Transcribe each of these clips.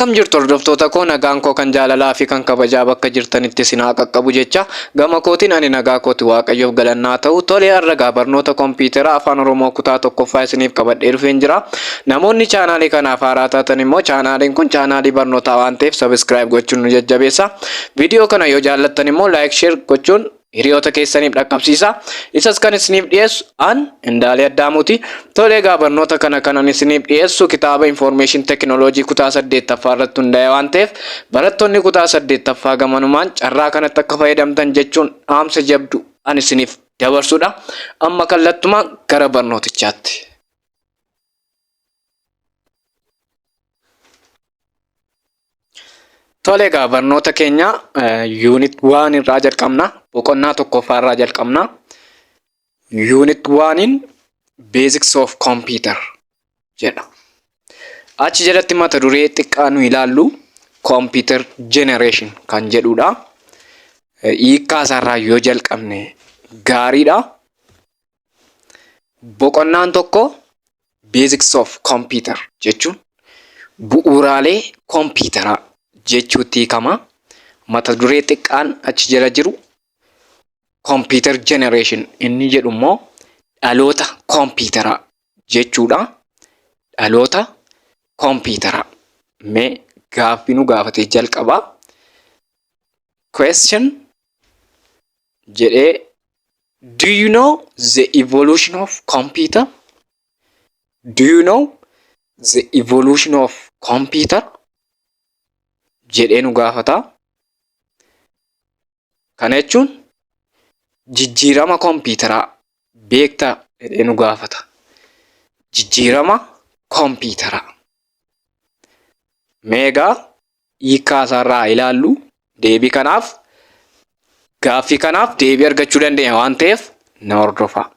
Akkam jirtu hordoftoota koo, nagaan koo kan jaalalaa fi kan kabajaa bakka jirtanitti isin haa qaqqabu jecha gama kootiin ani nagaa kooti, Waaqayyoof galannaa ta'u. Tolee, har'a gaa barnoota kompiitara Afaan Oromoo kutaa tokkoffaa isiniif qabadhee dhufeen jira. Namoonni chaanaalii kanaaf haaraa taatan immoo chaanaaliin kun chaanaalii barnootaa waan ta'eef subscribe gochuun nu jajjabeessa. Viidiyoo kana yoo jaallattan immoo like, share gochuun hiriyoota keessaniif dhaqqabsiisa. Isas kan isiniif dhiyeessu an Indaalee Addaamuuti. Tole egaa, barnoota kana kanan isiniif dhiyeessu kitaaba Information Technology kutaa saddeettaffaa irratti hundaa'e waan ta'eef, barattoonni kutaa saddeettaffaa gamanumaan carraa kanatti akka fayyadamtan jechuun dhaamsa jabdu an isiniif dabarsudha. Amma kallattumaan gara barnootichaatti. Tole egaa, barnoota keenya unit 1 irraa jalqabna. Boqonnaa tokkoffaa irraa jalqabna. Unit 1in Basics of Computer jedha. Achi jalatti mata duree xiqqaa nu ilaallu Computer Generation kan jedhudha. Hiikkaa isaarraa yoo jalqabne gaariidha. Boqonnaan tokko Basics of Computer jechuun bu'uuraalee kompiitaraa jechuutti hiikama. Mata duree xiqqaan achi jala jiru Computer Generation inni jedhu immoo dhaloota kompiitaraa jechuudha. Dhaloota kompiitaraa. Mee gaaffii nu gaafatee jalqabaa. Question jedhee, "Do you know the evolution of computer? Do you know the evolution of computer?" jedhee nu gaafata. Kana jechuun jijjiirama kompiitaraa beektaa jedhee nu gaafata. Jijjiirama kompiitaraa. Mee egaa hiikkaa isaarraa ilaallu. Deebii kanaaf, gaaffii kanaaf deebii argachuu dandeenya waan ta'eef na hordofaa.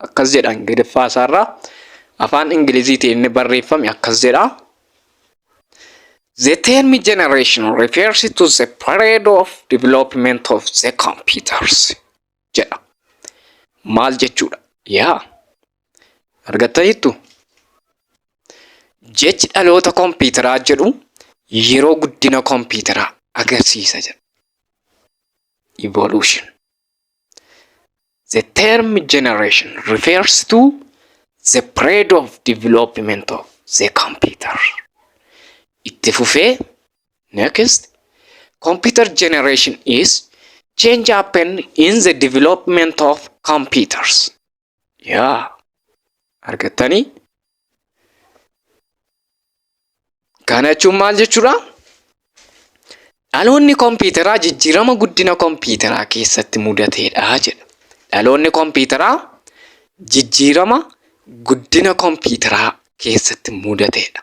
Akkas jedha, Ingiliffaa isaarraa, afaan Ingiliziitiin inni barreeffame akkas jedha. "The term generation refers to the period of development of the computers" jedha. Maal jechuudha? Yaa argattaniittu? Jechi dhaloota kompiitaraa jedhu yeroo guddina kompiitaraa agarsiisa jedha. Evolution. "The term generation refers to the period of development of the computer." Itti fufee, next, "Computer generation is change happen in the development of computers." Yaa argattanii? Kana jechuun maal jechuudha? Dhaloonni kompiitaraa jijjiirama guddina kompiitaraa keessatti mudateedha jedha. Dhaloonni kompiitaraa jijjiirama guddina kompiitaraa keessatti mudateedha.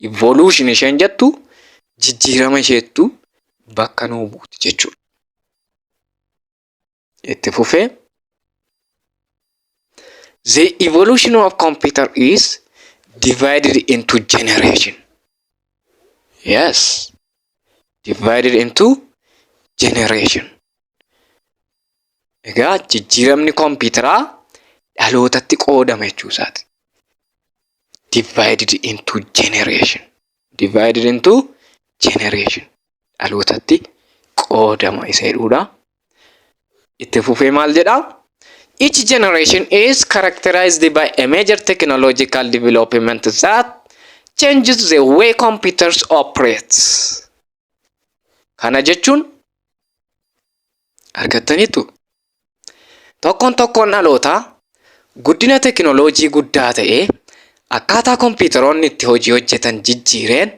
Evolution isheen jettu jijjiirama isheettu bakka nuu buuti jechuudha. Itti fufee, "The evolution of computer is divided into generation." Yes, divided into generation. Egaa jijjiiramni kompiitaraa dhalootatti qoodama jechuu isaati. Divided into generation. Divided into generation. Dhalootatti qoodama isa jedhudha. Itti fufee maal jedhaa? "Each generation is characterized by a major technological development that changes the way computers operate." Kana jechuun argattaniitu? Tokkoon tokkoon dhalootaa guddina tekinooloojii guddaa ta'ee akkaataa kompiitaroonni itti hojii hojjetan jijjiireen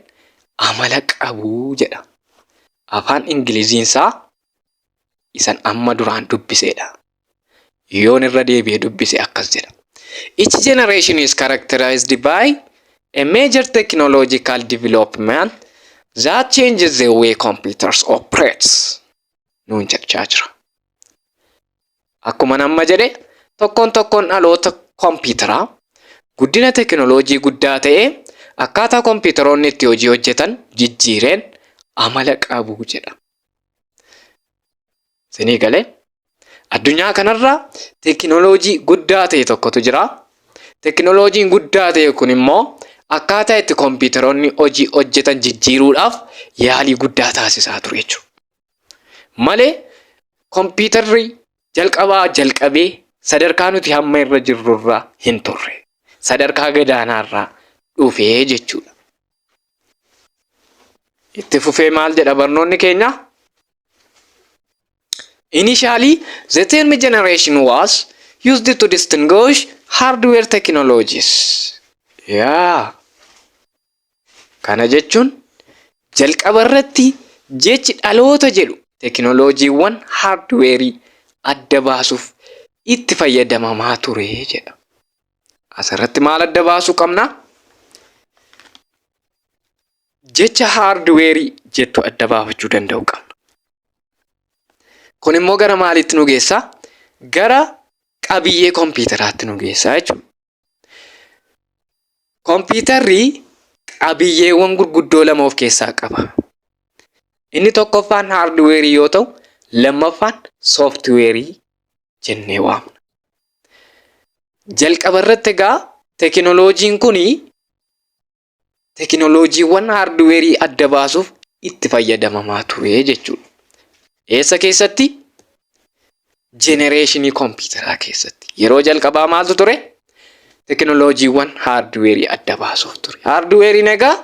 amala qabu jedha. Afaan Ingiliziinsaa isan amma duraan dubbisedha. Yoon irra deebi'ee dubbise akkas jedha. "Each generation is characterized by a major technological development that changes the way computers operate." Nuun jechaa jira. Akkuma amma jedhe, tokkoon tokkoon dhaloota kompiitaraa guddina tekinooloojii guddaa ta'ee akkaataa kompiitaroonni itti hojii hojjetan jijjiireen amala qabu jedha. Isinii galee? Addunyaa kanarra tekinooloojii guddaa ta'e tokkotu jira. Tekinooloojiin guddaa ta'e kun immoo akkaataa itti kompiitaroonni hojii hojjetan jijjiiruudhaaf yaalii guddaa taasisaa ture jechuudha. Malee kompiitarri jalqabaa jalqabee sadarkaa nuti hamma irra jirrurraa hin turre. Sadarkaa gadaanaarraa dhufee jechuudha. Itti fufee maal jedha barnoonni keenya? Initially, the term generation was used to distinguish hardware technologies. Yaa. Kana jechuun jalqaba irratti jechi dhaloota jedhu teekinooloojiiwwan haardweerii adda baasuuf itti fayyadamamaa ture jedha. Asirratti maal adda baasuu qabna? Jecha haardweerii jettu adda baafachuu danda'uu qabna. Kun immoo gara maaliitti nu geessaa? Gara qabiyyee kompiitaraatti nu geessaa jechuudha. Kompiitarri qabiyyeewwan gurguddoo lama of keessaa qaba. Inni tokkoffaan haardweerii yoo ta'u, lammaffaan sooftiweerii jennee waamna. Jalqaba irratti egaa teekinooloojiin kun teekinooloojiiwwan haardweerii adda baasuuf itti fayyadamamaa ture jechuudha. Eessa keessatti? Jenereeshinii kompiitaraa keessatti. Yeroo jalqabaa maaltu ture? Teekinooloojiiwwan haardweerii adda baasuuf ture. Haardweeriin egaa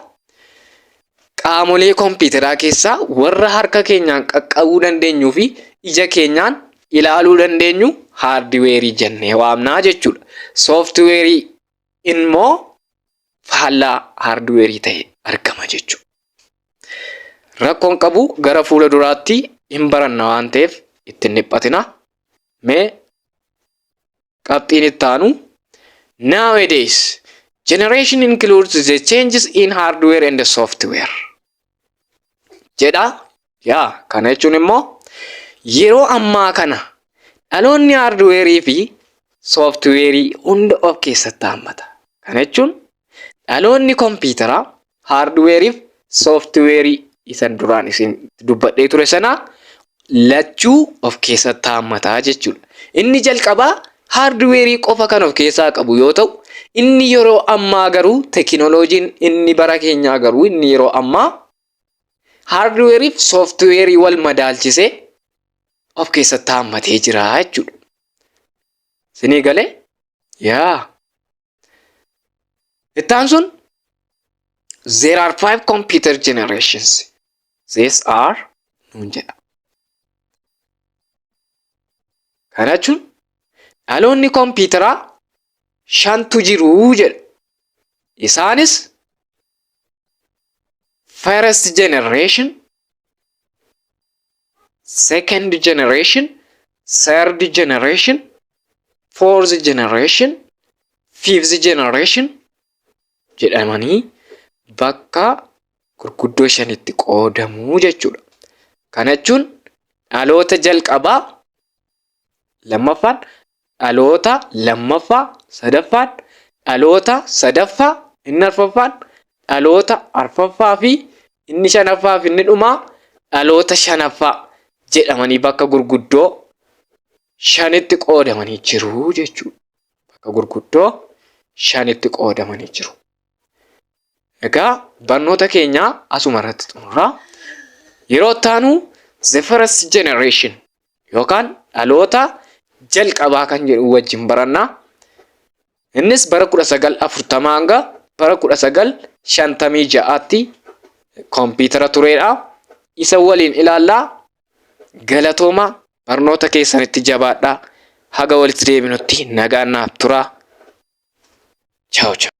qaamolee kompiitaraa keessaa warra harka keenyaan qaqqabuu dandeenyuu fi ija keenyaan ilaaluu dandeenyu haardweerii jennee waamnaa jechuudha. Sooftiweerii immoo faallaa haardweerii ta'e argama jechuudha. Rakkoon qabu, gara fuula duraatti hin baranna waan ta'eef itti hin dhiphatina. Mee qabxiin itti aanu, nowadays generation includes the changes in hardware and the software jedha. Yaa, kana jechuun immoo yeroo ammaa kana dhaloonni haardweerii fi sooftiweerii hunda of keessatti hammata. Kana jechuun dhaloonni kompiitaraa haardweerii fi sooftiweerii isan duraan isin dubbadhee ture sana lachuu of keessatti hammataa jechuudha. Inni jalqabaa haardweerii qofa kan of keessaa qabu yoo ta'u, inni yeroo ammaa garuu, teekinooloojiin inni bara keenyaa garuu, inni yeroo ammaa haardweerii fi sooftiweerii wal madaalchisee of keessatti hammatee jira jechuudha. Isinii galee? Yaa. Ittaan sun, there are five computer generations. These are nuun jedha. Kana jechuun dhaloonni kompiitaraa shantu jiru jedha. Isaanis first generation, second generation, third generation, fourth generation, fifth generation jedhamanii bakka gurguddoo shanitti qoodamuu jechuudha. Kana jechuun dhaloota jalqabaa, lammaffaan dhaloota lammaffaa, sadaffaan dhaloota sadaffaa, inni arfaffaan dhaloota arfaffaa fi inni shanaffaa fi inni dhumaa dhaloota shanaffaa jedhamanii bakka gurguddoo shanitti qoodamanii jiru jechuudha. Bakka gurguddoo shanitti qoodamanii jiru. Egaa barnoota keenya asuma irratti xumurraa. Yeroo itti aanu the first generation yookaan dhaloota jalqabaa kan jedhu wajjin barannaa. Innis bara 1940 hanga bara 1956tti kompiitara turedha. Isa waliin ilaallaa. Galatooma, barnoota keessanitti jabaadhaa. Haga walitti deebinutti nagaan naaf turaa. Ciao ciao.